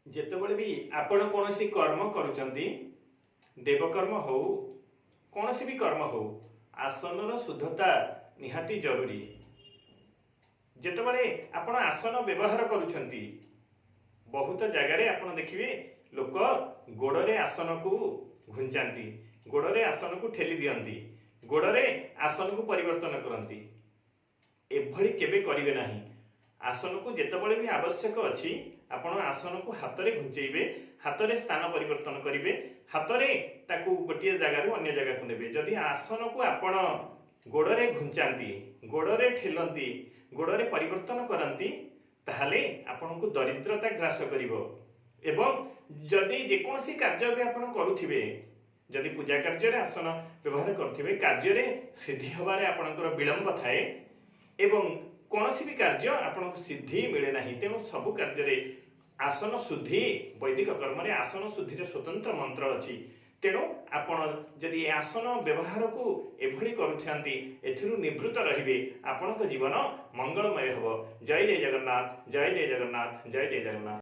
ଯେତେବେଳେ ବି ଆପଣ କୌଣସି କର୍ମ କରୁଛନ୍ତି, ଦେବକର୍ମ ହଉ, କୌଣସି ବି କର୍ମ ହଉ, ଆସନର ଶୁଦ୍ଧତା ନିହାତି ଜରୁରୀ। ଯେତେବେଳେ ଆପଣ ଆସନ ବ୍ୟବହାର କରୁଛନ୍ତି, ବହୁତ ଜାଗାରେ ଆପଣ ଦେଖିବେ ଲୋକ ଗୋଡ଼ରେ ଆସନକୁ ଘୁଞ୍ଚାନ୍ତି, ଗୋଡ଼ରେ ଆସନକୁ ଠେଲି ଦିଅନ୍ତି, ଗୋଡ଼ରେ ଆସନକୁ ପରିବର୍ତ୍ତନ କରନ୍ତି। ଏଭଳି କେବେ କରିବେ ନାହିଁ। ଆସନକୁ ଯେତେବେଳେ ବି ଆବଶ୍ୟକ ଅଛି, ଆପଣ ଆସନକୁ ହାତରେ ଘୁଞ୍ଚେଇବେ, ହାତରେ ସ୍ଥାନ ପରିବର୍ତ୍ତନ କରିବେ, ହାତରେ ତାକୁ ଗୋଟିଏ ଜାଗାରୁ ଅନ୍ୟ ଜାଗାକୁ ନେବେ। ଯଦି ଆସନକୁ ଆପଣ ଗୋଡ଼ରେ ଘୁଞ୍ଚାନ୍ତି, ଗୋଡ଼ରେ ଠେଲନ୍ତି, ଗୋଡ଼ରେ ପରିବର୍ତ୍ତନ କରନ୍ତି, ତାହେଲେ ଆପଣଙ୍କୁ ଦରିଦ୍ରତା ଗ୍ରାସ କରିବ। ଏବଂ ଯଦି ଯେକୌଣସି କାର୍ଯ୍ୟ ବି ଆପଣ କରୁଥିବେ, ଯଦି ପୂଜା କାର୍ଯ୍ୟରେ ଆସନ ବ୍ୟବହାର କରୁଥିବେ, କାର୍ଯ୍ୟରେ ସିଦ୍ଧି ହେବାରେ ଆପଣଙ୍କର ବିଳମ୍ବ ଥାଏ ଏବଂ କୌଣସି ବି କାର୍ଯ୍ୟ ଆପଣଙ୍କୁ ସିଦ୍ଧି ମିଳେ ନାହିଁ। ତେଣୁ ସବୁ କାର୍ଯ୍ୟରେ ଆସନ ଶୁଦ୍ଧି, ବୈଦିକ କର୍ମରେ ଆସନ ଶୁଦ୍ଧିର ସ୍ୱତନ୍ତ୍ର ମନ୍ତ୍ର ଅଛି। ତେଣୁ ଆପଣ ଯଦି ଏ ଆସନ ବ୍ୟବହାରକୁ ଏଭଳି କରୁଥାନ୍ତି, ଏଥିରୁ ନିବୃତ୍ତ ରହିବେ, ଆପଣଙ୍କ ଜୀବନ ମଙ୍ଗଳମୟ ହେବ। ଜୟ ଜୟ ଜଗନ୍ନାଥ, ଜୟ ଜୟ ଜଗନ୍ନାଥ, ଜୟ ଜୟ ଜଗନ୍ନାଥ।